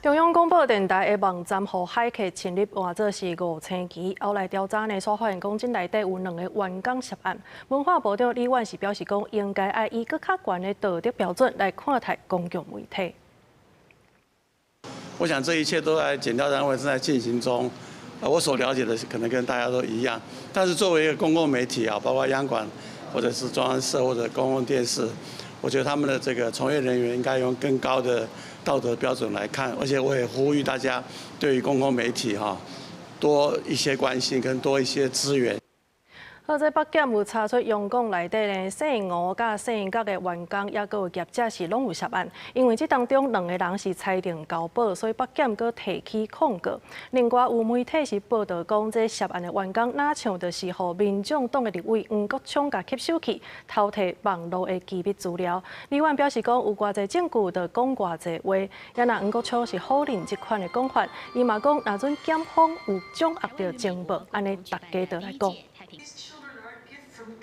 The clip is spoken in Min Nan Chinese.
中央廣播電臺的網站予駭客侵入，換做是5星期。後來調查呢，煞發現講這內底有兩个員工涉案。文化部長李婉是表示講，應該愛以閣較懸的道德標準來看待公共媒體。我想這一切都在檢調單位正在進行中。我所了解的可能跟大家都一樣，但是作為一個公共媒體啊，包括央廣或者是中央社或者公共電視，我覺得他們的這個從業人員應該用更高的道德標準來看，而且我也呼籲大家對於公共媒體哈多一些關心，跟多一些資源。好，這北檢有查出央廣內底呢，姓吳佮姓郭的員工，抑閣有業者是攏有涉案。因為這當中兩个人是裁定交保，所以北檢閣提起控告。另外有媒體是報導講，這涉案的員工若像就是予民眾黨的立委黃國昌共吸收去，偷提網路的機密資料。李婉表示講，有偌濟證據就講偌濟話。也若黃國昌是否認這款的講法，伊嘛講，若準檢方有掌握著情報，按呢大家就來講。